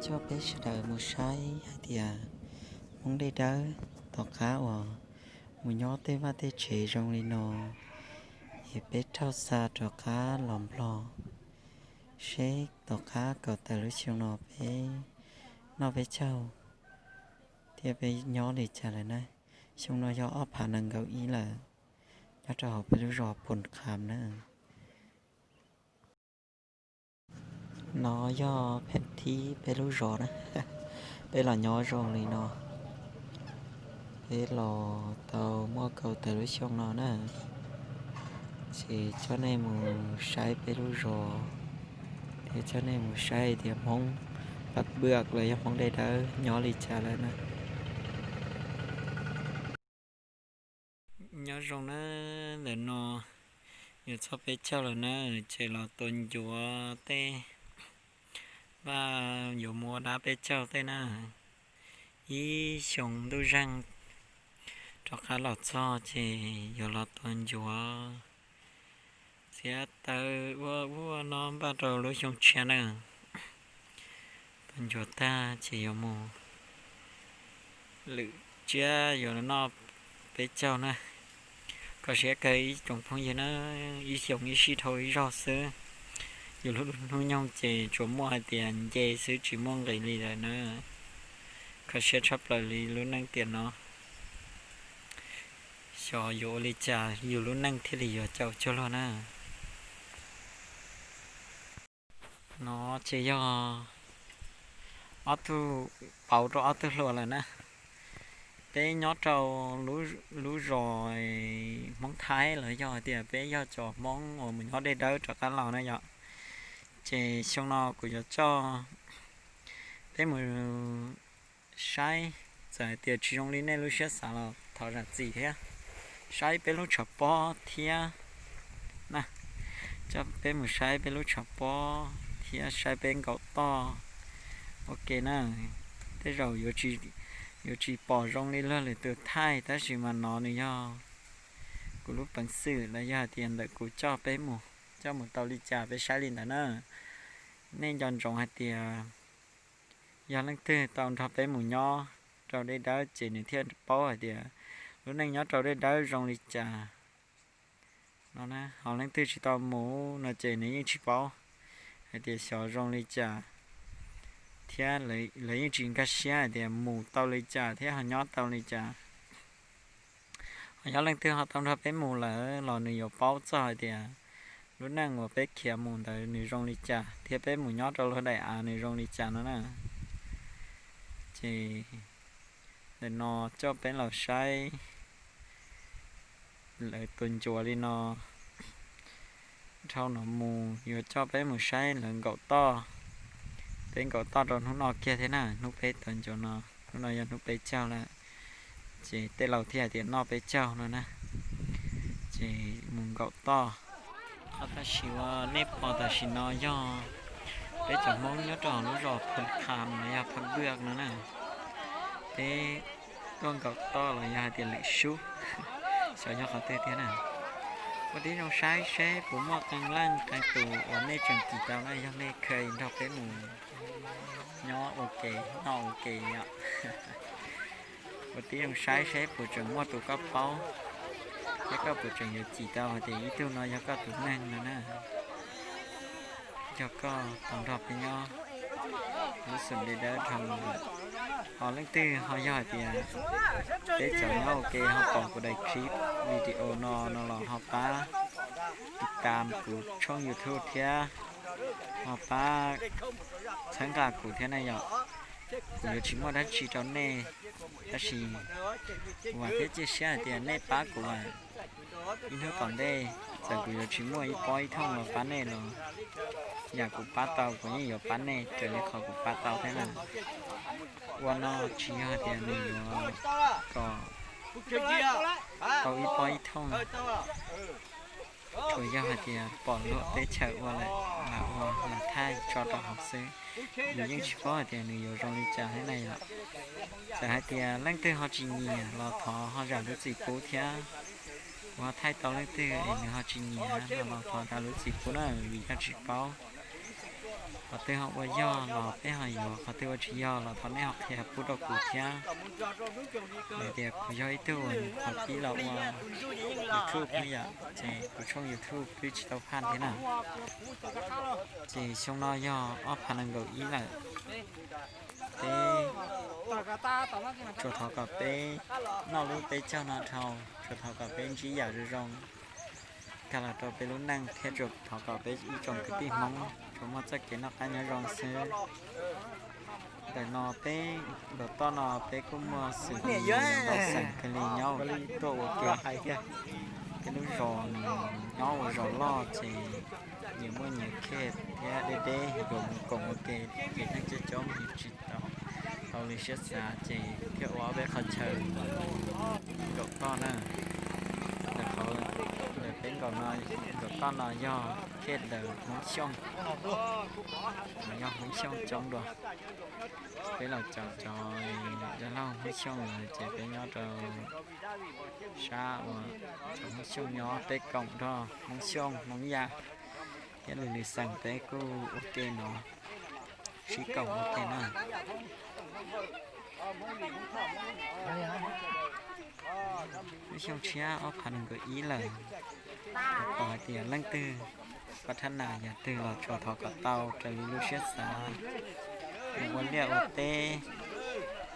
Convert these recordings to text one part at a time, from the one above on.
coj peb sawv daws mus saib hais tias Hmoob Dej Dawb tom qab uas mus nyob tej vaj tej tsev zoo li no, es peb raug xa rov qab los Nplog seb tom qab kaum tawm lub xyoo no peb noj peb caug thiab peb nyob li cas lawm na. Xyoo no yog ob phav nees nkaum ib lawm, nyob rau hauv peb lub zos Phoos Kham na. No yog pheem thib peb lub zos na. Peb los nyob zoo li no, peb los tau muaj kaum tawm lub xyoo no na. Ces coj nej mus saib peb lub zos, thiab coj nej mus saib tias Hmoob Paj Pwj los yog Hmoob Dej Dawb nyob li cas lawm na. Nyob zoo na, ntawm no yuav txog peb caug lawm na, ces los tua ncuav tej vaj yuav mus ua dab peb caug tej na. Ib xyoo ntuj zeeg rov qab los txog ces yuav los tua ncuav txiav taws ua ub ua no npaj rau lub xyoo tshiab na. Tua ncuav tag ces yuav mus lwm tsiab yuav noj peb caug na. Kho siab kawg ib tsoom phooj ywg na, ib xyoos ib sij dhau ib zaug xwb. Yus lub hnub nyoog ces tsuas muaj hais tias nce xwb tsis muaj nqis li lawm na. Kho siab tshaj plaws li lub neej tiam no. Xyov yuav ua li cas yus lub neej thiaj li yuav caum cuag luag na. No ces yog ob tug, pauv rau ob tug hluas lawm na. Peb nyob rau lub zos Hmoob Thaib los yog hais tias peb yog cov Hmoob uas mus nyob Dej Dawb rov qab los na yom. Ces xyoo no kuv yuav coj peb mus saib, txawm hais tias tsis zoo li nej lub siab xav los thov zam txim thiab. Saib peb lub tshav pob thiab na, coj peb mus saib peb lub tshav pob thiab saib peb nkaum toj ua ke na. Tej zaum yuav tsis pom zoo li luag lwm tus thaij, tab sis mas no nws yog kuv lub peev xwm los yog hais tias ntawm kuv coj peb mus, coj mus tau li cas peb saib li ntawd na. Nej nco ntsoov hais tias yog leej twg tau nrog peb mus nyob rau Dej Dawb ces nws thiaj paub hais tias lub neej nyob rau Dej Dawb zoo li cas no na. Ho leej twg tsis tau mus no ces nws yeej tsis paub hais tias xyov zoo li cas, thiab lawv yeej tsis nkag siab hais tias mus tau li cas thiab ho nyob tau li cas. Ho yog leej twg ho tau nrog peb mus lawm los nws yuav paub txog hais tias lub neej uas peb khiav mus ntawd nws zoo li cas thiab peb mus nyob rau luag daim av nws zoo li cas no na. Ces ntawm no coj peb los saib lawv tua ncuav li no. Dhau no mus yuav coj peb mus saib lawv nkaum toj. Peb nkaum toj rau hnub no kiag thiab na, hnub peb tua ncuav no, hnub no yog hnub peb caug lawm. Ces tej laus thiaj hais tias noj peb caug no na. Ces mus nkaum toj. Qhov tam sim uas nej pom tam sim no yog peb cov Hmoob nyob rau hauv lub zos Phoos Kham los yog Pha Npwj no na. Peb tuaj nkaum toj los yog hais tias lwm sub, xyov yog qhov twg thiab na. Ua tib zoo saib seb puas muaj qee leej qee tus uas nej tseem cim tau na, yog nej kheev nrog peb mus nyob ua ke, noj ua ke yom. Ua tib zoo saib seb puas tseem muaj tus koj paub, thiab koj puas tseem yuav cim tau hais tias ib tug no yog koj tus neeg no na. Yog koj tau nrog peb nyob lub xum Dej Dawb dhau no lawm, ho leej twg ho yog hais tias peb cov nyob ua ke ho pom kuv daim clip video no no los ho pab tiv tam kuv tshooj YouTube thiab ho pab txhawb nqa kuv thiab na yom. Kuv yuav tsis muaj dab tsi rau nej, tab sis kuv vam thiab cia siab hais tias nej pab kuv lawm. Ib hnub tom ntej txawm kuv yuav tsis muaj ib pob ib thooj los pab nej los, yam kuv pab tau kuv yeej yuav pab nej raws li qhov kuv pab tau thiab na. Ua no tsis yog hais tias nws yuav kom tau ib pob ib thooj, tsuas yog hais tias pom luag teb chaws ua lawm, lam ua lam thaij tso rau hauv xwb. Nws yeej tsis paub hais tias nws yuav zoo li cas thiab na yom. Txawm hais tias leej twg ho tsis nyiam los thov ho zam lub txim pub thiab. Kuv ho thaij tau leej twg es nws ho tsis nyiam no los thov zam lub txim pub na, vim yog tsis paub. Qhov twg ho ua yog los peb ho yuav, qhov twg ua tsis yog los thov nej ho qhia pub rau kuv thiab. Vim tias kuv yog ib tug uas nyuam qhuav pib los ua YouTube ne yom, ces kuv tshooj YouTube twb tsis tau phaj thiab na. Ces xyoo no yog ob phav nees nkaum ib lawm, peb tsuas thov kom peb noj lub peb caug no dhau, tsuas thov kom peb ntsib yam zoo zoo nkag los rau peb lub neej thiab tsuas thov kom peb ib tsoom kwv tij Hmoob tsuas muaj txoj kev noj qab nyob zoo xwb. Ntawm no peb nkaum toj no peb kuj muaj xwm ntau xeem kawg li nyob tuaj ua ke. Peb lub zos nws nyob ua zos loj ces nyias muaj nyias khej thiab deb deb yuav mus koom ua ke, ces neeg coob coob ces tsis tau tau li siab xav ces thiaj ua ob peb qhov chaw nkaum toj na. Ntawm qhov ntawm peb nkaum no, nkaum toj no yog khej ntawm Hmoob Xyooj, yog Hmoob Xyooj coob dua. Peb los caum cov dab laug Hmoob Xyooj lawm ces peb nyob rau sab uas cov Hmoob Xyooj nyob peb koom nrog Hmoob Xyooj, Hmoob Yaj thiab lwm lwm xeem peb kuj ua ke no, sib koom ua ke na. Lub xyoo tshiab ob phav nees nkaum ib lawm, pom hais tias leej twg pab thab nas yam twg los tsuas thov kom tau raws li lub siab xav. Mus ua liaj ua teb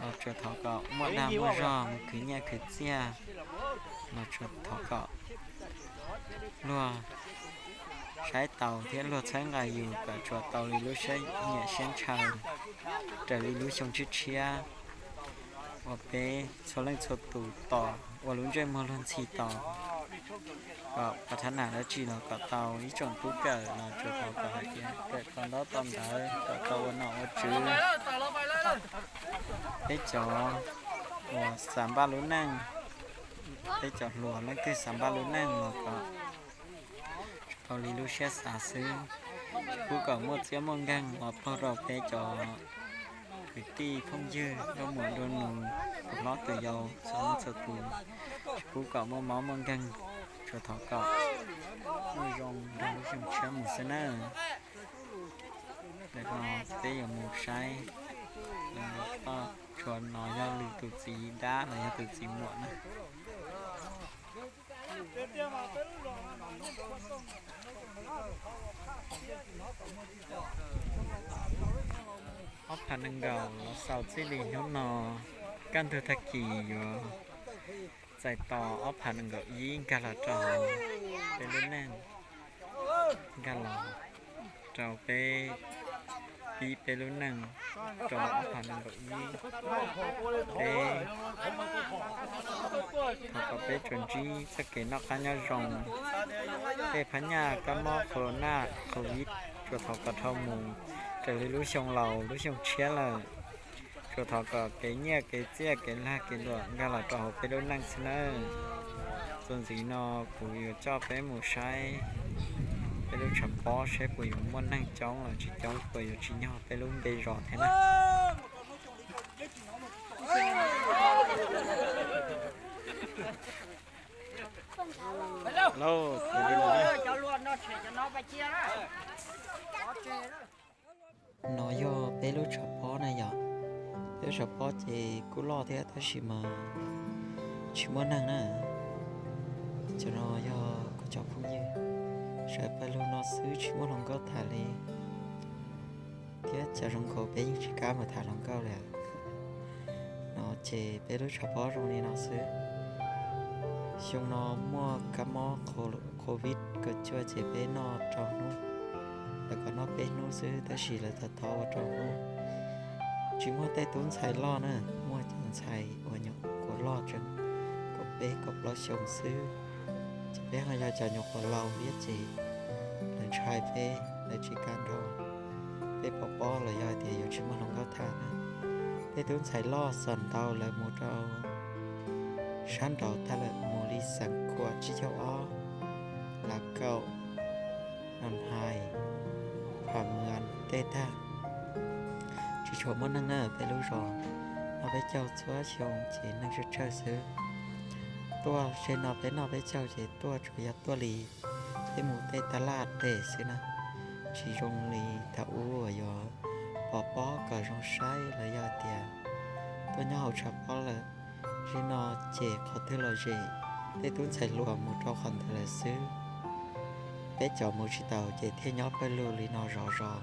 los tsuas thov kom muaj dag muaj zog, mus khwv nyiaj khwv txiaj los tsuas thov kom luag saib taus thiab luag txhawb nqa yus kom tsuas tau li lub siab nyiam siab ntshaw raws li lub xyoo tshiab tshiab uas peb txhua leej txhua tus tos ua lub ntsej muag luag ntxhi tos. Kom pab thab nas dab tsi los kom tau, ib tsoom tub kawm los tsuas thov kom hais tias kawm tau ntaub tau ntawv, kom tau ua nom ua tswv. Peb cov uas xav npaj lub neej, peb cov hluas leej twg xav npaj lub neej los kom tau li lub siab xav xwb. Tsis pub kom muaj txiab muaj nkeeg los pog rau peb cov kwv tij phooj ywg, nkauj muam nraug nus, tus hlob tus yau, txhua leej txhua tus, tsis pub kom muaj mob muaj nkeeg. Tsuas thov kom muaj zoo nrog lub xyoo tshiab mus xwb nawb. Ntawm no peb yuav mus saib, tshuav no yog lwm tus txiv dab los yog tus txiv muam na. Ob phav nees nkaum los xaus txij li hnub no, kaj ntug tag kis yuav txais tos ob phav nees nkaum ib nkag los rau peb lub neej, nkag los rau peb pib peb lub neej rau ob phav nees nkaum ib. Peb thov kom peb tsuas ntsib txoj kev noj qab nyob zoo, tej phab nyaj kab mob corona covid tsuas thov kom dhau mus raws li lub xyoo laus lub xyoo tshiab lawm. Tsuas thov kom kev nyiaj kev txiaj kev lag kev luam nkag los rau hauv peb lub neej xwb nawb. Txuas ntxiv no kuv yuav coj peb mus saib peb lub tshav pob saib puas yuav muaj neeg coob los tsis coob, puas yuav tsim nyog peb lub npe zos thiab na. No yog peb lub tshav pob na yom. Peb lub tshav pob ces kuj loj thiab tab sis mas tsis muaj neeg na. Cov no yog kuv cov phooj ywg, sawv pawg lug no xwb tsis muaj hluas nkauj tham li, thiab cov zoo nkaus peb yeej tsis kam mus tham hluas nkauj li. No ces peb lub tshav pob zoo li no xwb. Xyoo no muaj kab mob covid kaum cuaj ces peb noj rau hnub, lawv kom noj peb hnub xwb tab sis lawv tau thov ua rau hnub. Tsis muaj tej tub ntxhais loj na, muaj cov ntxhais uas nyuam qhuav loj tseem kaum peb kaum plaub xyoo xwb. Ces peb ho yog cov nyuam qhuav laus thiab ces lawv ntshai peb, lawv tsis kam nrog peb pov pob los yog hais tias yuav tsis muaj hluas nkauj tham na. Tej tub ntxhais loj xom ntau lawv mus rau sab nraud tag lawm, mus li Xeev Khuam tsib caug ob, Lav Kaum, Noo Hais, Pham Muas tej tag. Tsis tshua muaj neeg na, peb lub zos no peb caug txhua xyoo ces neeg tsawg tsawg xwb. Tuaj ze no peb noj peb caug ces tuaj tsuas yog tuaj li peb mus tej taj laj tej xwb na. tsis zoo li thaum ub uas yog pov pob kom zoo saib los yog tias tuaj nyob hauv tshav pob lawm. Zaum no ces qhov twg los zem, tej tub ntxhais hluas mus rau qhov ntawd lawm xwb. Peb cov mus tsis taus ces thiaj nyob pawg lug li no zov zos.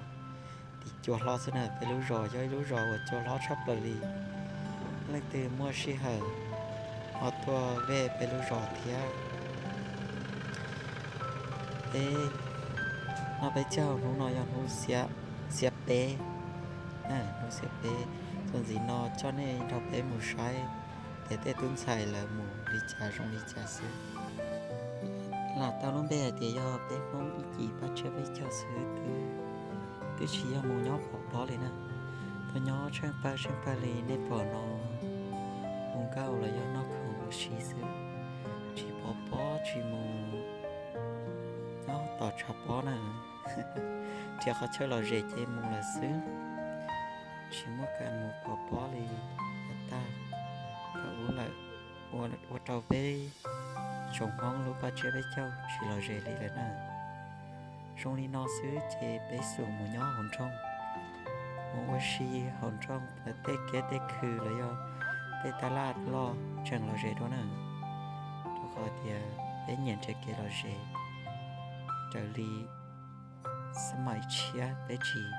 Tim cua hlob xwb na, peb lub zos yog ib lub zos uas cua hlob tshaj plaws li. Leej twg muaj sij hawm ho tuaj vej peb lub zos thiab. Peb noj peb caug, hnub no yog hnub xiab peb, hnub xiab peb. Txuas ntxiv no coj nej nrog peb mus saib tias tej tub ntxhais lawv mus li cas zoo li cas xwb. Lam tau lub npe hais tias yog peb Hmoob ib cim paj tsiab peb caug xwb, twb tsis yog mus nyob pov pob li na. Tuaj nyob tsheej pawg tsheej pawg li nej pom no, mus nkauj los yog noj khoom ua si xwb, tsis pov pob tsis mus nyob tom tshav pob na. Nrhiav qhov chaw lom zem ces mus lawm xwb, tsis muaj kev mus pov pob li. Yav tag thaum ub lawm, ua rau peb tsoom Hmoob lub paj tsiab peb caug tsis lom zem li lawm na. Zoo li no xwb ces peb xub mus nyob hauv nroog, mus ua si hauv nroog, tej kiab tej khw los yog tej tab laj loj tseem lom zem dua na. Rau qhov tias peb nyiam nrhiav kev lom zem raws li xab maim tshiab, peb tsis,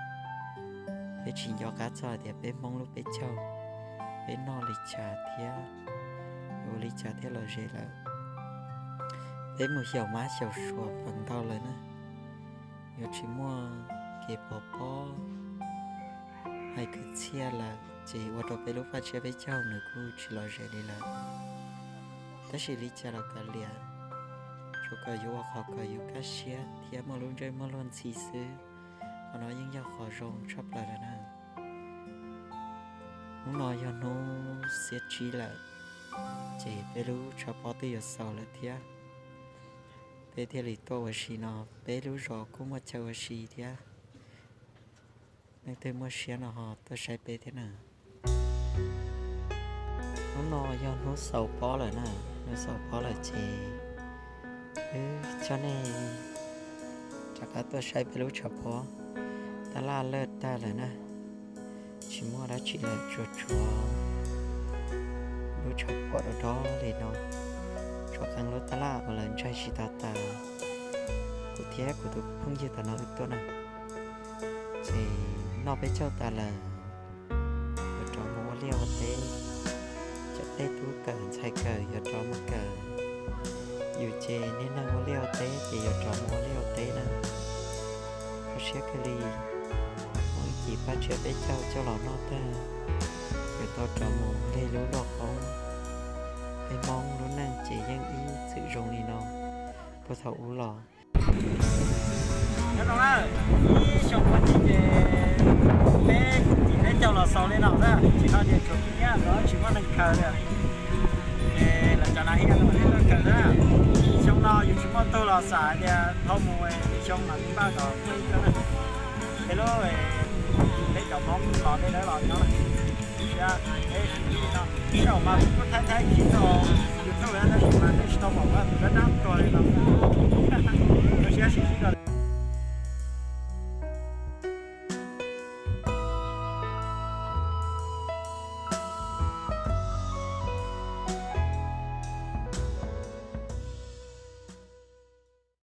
peb tsis nco qab txog tias peb Hmoob lub peb caug, peb noj li cas thiab ua li cas thiaj lom zem lawm. Peb mus xyaum mab xyaum suav feem ntau lawm na, yuav tsis muaj kev pov pob hais kwv txhiaj lawm ces ua rau peb lub paj tsiab peb caug nws kuj tsis lom zem li lawm. Tab sis li cas los kav liam, tsuas kom yus ua qhov kom yus kaj siab thiab muaj lub ntsej muag luag ntxhi xwb, qhov no yeej yog qhov zoo tshaj plaws lawm na. Hnub no yog hnub xiab tsib lawm, ces peb lub tshav pob twb yuav xaus lawm thiab. Peb thiaj li tuaj ua si no, peb lub zos kuj muaj chaw ua si thiab. Leej twg muaj siab no ho tuaj saib peb thiab na. Hnub no yog hnub xaus pob lawm na, hnub xaus pob lawm ces wb coj nej rov qab tuaj saib peb lub tshav pob. Tab laj lawj tag lawm na, tsis muaj dab tsi lawm, tsuas tshuav lub tshav pob dob dob li no, tshuav qee lub tab laj uas lawv ntsaig tsis tau tas. Kuv thiab kuv tus phooj ywg tom no wb tuaj na, ces noj peb caug tas lawm, yuav rov mus ua liaj ua teb. Cov tej tub kawm ntxhais kawm yuav rov mus kawm, yus ces niag neeg ua liaj ua teb ces yuav rov mus ua liaj ua teb na. Kho siab kawg li, muaj ib cim paj tsiab peb caug coj los noj tag, yuav tau rov mus nqeg lub luaj qoob. Peb Hmoob lub neej ces yeej ib txwm zoo li no puag thaum ub los. Nyob zoo na, ib xyoo muaj txij ces peb tim peb caug los xaus li no xwb, tsis hais tias tshuav kib nyiab los tsis muaj neeg khaws li. Es lawv cov nav hias no mas peb tuaj khaws xwb. Xyoo no yus tsis muaj tug los xav hais tias dhau mus xyoo mas peb npaj kom muaj ib co na. Peb lub, peb cov Hmoob los peb lawv los nyob na. Ib zaug mas kuv kuj thaij thaib khib rau YouTube tab sis mas nej tsis tau pom tus dab dab tuag li no. Kho siab sim khib rau.